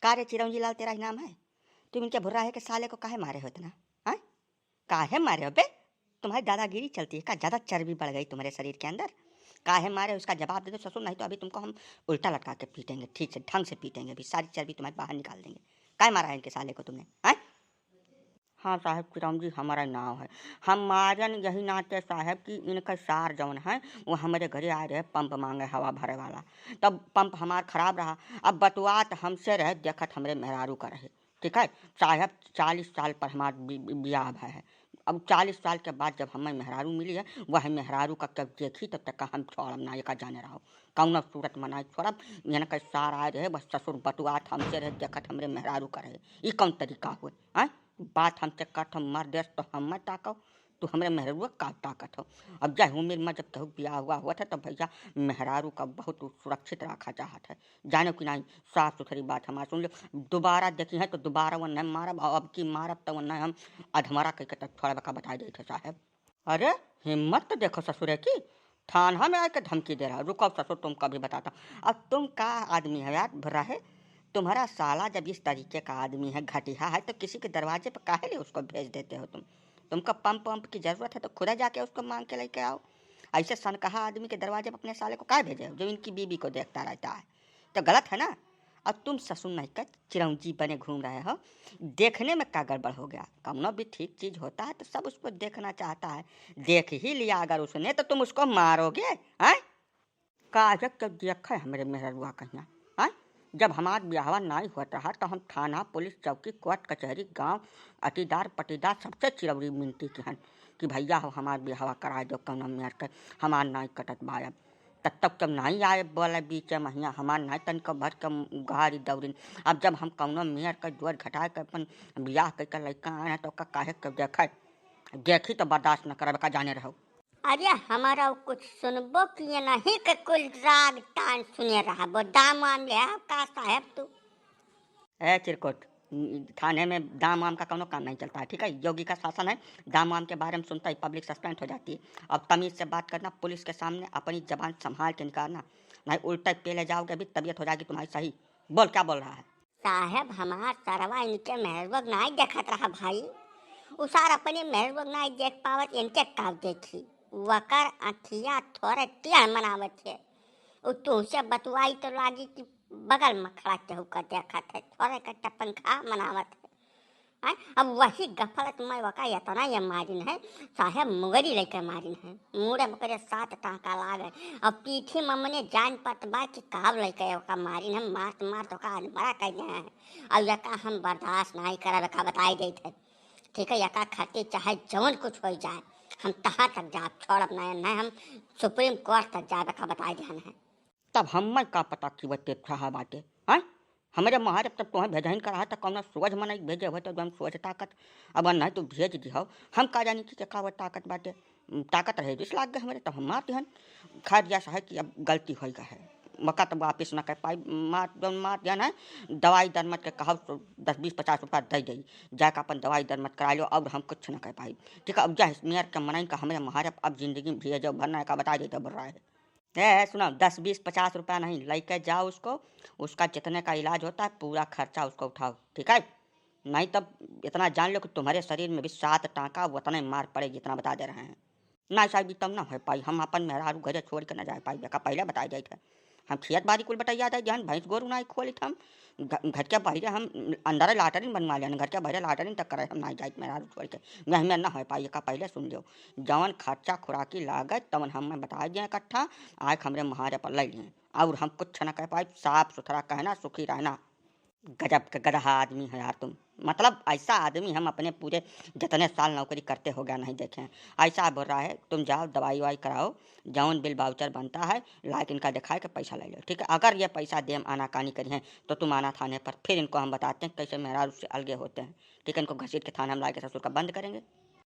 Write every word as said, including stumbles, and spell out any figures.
अरे चिरौंजी लाल तेरा ही नाम है, तुम इनके भुर्राहे के साले को काहे मारे हो इतना? हाँ, काहे मारे हो बे? तुम्हारी दादागिरी चलती है का? ज्यादा चर्बी बढ़ गई तुम्हारे शरीर के अंदर। काहे मारे हो, इसका जवाब दे दो ससुर, नहीं तो अभी तुमको हम उल्टा लटका के पीटेंगे, ठीक से ढंग से पीटेंगे, अभी सारी चर्बी तुम्हारी बाहर निकाल देंगे। काहे मारा है इनके साले को तुमने, हाँ? हाँ साहेब, चिरौंजी हमारा नाव है। हम मारन यही नाते साहेब कि इनका सार जौन है, वो हमरे घरे आए रहे पंप मांगे हवा भरे वाला। तब पंप हमार खराब रहा। अब बतुआत हमसे रहे, देखत हमरे मेहरारू का रहे। ठीक है साहेब, चालीस साल पर हमार बि-, बि-, बियाह भय है। अब चालीस साल के बाद जब हमें मेहरारू मिली है, वह मेहरारू का जब देखी तब तक हम छोड़ब ना, एका जाने रहो। कौनो सूरत में नाई छोड़ब। इनका सार आए रहे, बस ससुर बतुआत हमसे रहे, देखत हमरे मेहरारू का रहे। ई कौन तरीका हुए, हैं? बात हमसे करत हो मर देस तो हम मत ताकव, तू हमरे मेहरारू का ताकत हो। अब जय उम्र में जब केहू बियाह हुआ होत है तो भैया मेहरारू का बहुत सुरक्षित रखा चाहत है, जानो कि नाई? साफ सुथरी बात हमार सुन लो, दोबारा देखी है तो दोबारा वो नहीं मारब, और अब की मारब तो वो नहीं हम अधमरा कह के तक छोड़ब का बताई देत है साहेब। अरे हिम्मत तो देखो ससुरे की, थाना में आके धमकी दे रहा। रुको ससुर, तुमको भी बताता। अब तुम का आदमी हो यार, बुरा है तुम्हारा साला। जब इस तरीके का आदमी है, घटिया है, तो किसी के दरवाजे पर काहे लिए उसको भेज देते हो तुम? तुमको पंप वंप की जरूरत है तो खुदा जाके उसको मांग के लेके आओ। ऐसे सनकहा आदमी के दरवाजे पर अपने साले को काहे भेजे हो, जो इनकी बीबी को देखता रहता है? तो गलत है ना। और तुम ससुर नहीं का चिरौंजी बने घूम रहे हो, देखने में का गड़बड़ हो गया? कौनो भी ठीक चीज होता है तो सब उसको देखना चाहता है, देख ही लिया अगर उसने तो तुम उसको मारोगे, हैं? काहे के देखे हमरे मेहरुआ कहिया, हैं? जब हमार बियाहवा नाई होत रहा तो हम थाना, पुलिस चौकी, कोर्ट कचहरी, गांव, अटीदार पटीदार सबसे चिरौरी मिनती किहन कि भैया हो हमार बियाहवा कराए दो कौनो मेर के, हमार नाई कटत बा अब। तब तक जब नाई आए बोले बीचे महिया, हमार नाई तनिको भर के गारी दौरिन। अब जब हम कौनो मेर के जोर घटाए के अपन बियाह कइके लइका आए हैं तो ओका काहे के देखे, देखी तो बर्दाश्त न करब का जाने रहो। अरे हमारा कुछ सुनबो किए नहीं के कुल राग तान सुने रहबो। दाम वाम ले आओ का साहेब तू? ए चिरकुट, थाने में दाम वाम का कौनो काम नहीं चलता है, ठीक है? योगी का शासन है, दाम वाम के बारे में सुनता ही पब्लिक सस्पेंड हो जाती है। अब तमीज से बात करना, पुलिस के सामने अपनी जबान संभाल के निकालना, नहीं उल्टा पेले जाओगे, अभी तबीयत हो जाएगी तुम्हारी सही। बोल, क्या बोल रहा है? साहेब, हमार सरवा इनके मेहरुआ के नाई देखत रहा भाई। उ सार अपने मेहरुआ के नाई देख पावत, इनके का देखी? वकर अखिया थोरे टेढ़ मनावत है। उ तुहसे बतुआई तो लागी कि बगल में खड़ा केहू का देखत है, थोरे का टपंखा मनावत है। हैं? अब वही गफलत में वका इतना ये मारिन है, साहेब मुगरी लइके मारिन है। मूड़े में ओकरे सात टांका लागे। अब पीठी में मने जान पत बा कि काव लइके ओका मारिन है, मारत मारत ओका अधमरा कर दे हैं। अब यका हम बर्दाश्त नहीं करब, एका बताई देत है। ठीक है, यका खातिर चाहे जवन कुछ हो जाए, हम तहाँ तक जाब, छोड़ब नहीं, नहीं हम सुप्रीम कोर्ट तक जाब, एका बताई देहन है। तब हमें का पता कि वते कहा बाटे, हैं? हमरे महारे तब तोहें भेजहिन करा है, तब कौनो सोझ मनई भेजे होते, जौन सोझ ताकत। अब नहीं तो भेज दिहो, हम का जानी कि का वो ताकत बाटे। ताकत रहे जिस लाग गए हमरे, तब हम मार दिहन। खैर, जैसा है कि अब गलती होई गए है, मौका तब वापिस न कर पाई। मार, जौन मार दिहन है, दवाई दरमत के कहब तो दस, बीस, पचास रुपया दे दे, जाके अपन दवाई दरमत करा लो, और हम कुछ न कर पाई। ठीक है, अब जा मेर के मनई का हमरे महारे अब जिंदगी में भेजो भर ना का बता देते बोल रहा है। ए, ए, सुनो, दस, बीस, पचास रुपया नहीं, लेके जाओ उसको, उसका जितने का इलाज होता है, पूरा खर्चा उसको उठाओ, ठीक है? नहीं तब इतना जान लो कि तुम्हारे शरीर में भी सात टांका उतना ही मार पड़े, जितना बता दे रहे हैं। नहीं साहब जी, तब ना हो पाई, हम अपन मेहरारू घरे छोड़ के ना जा पाई, बेका पहले बताई जाइत है। हम खेत बारी कुल बटैया दे, जहन भैंस गोरू ना खोलित हम, घ-, घर के बाहरे हम अंदर लाटरिन बनवा लेन, घर के बाहरे लाटरिन तक करे, हम ना जाइत मेहरारू छोड़ के, मैं, मैं ना हो पाई, एका पहले सुन लियो। जवन खर्चा खुराकी लागत, तवन हमें बताई दिया इकट्ठा, आए हमरे महारे पर ले लिए, और हम कुछ न कह पाए, साफ सुथरा कहना, सुखी रहना। गजब के गधा आदमी है यार तुम, मतलब ऐसा आदमी हम अपने पूरे जितने साल नौकरी करते हो गया नहीं देखे हैं। ऐसा बोल रहा है, तुम जाओ दवाई ववाई कराओ, जौन बिल वाउचर बनता है लाइक इनका दिखाए के पैसा ले लो, ठीक है? अगर ये पैसा देम आनाकानी करी हैं तो तुम आना थाने पर, फिर इनको हम बताते हैं कैसे मेहरारू से अलगे होते हैं, ठीक है? इनको घसीट के थाने हम ला के ससुर का बंद करेंगे।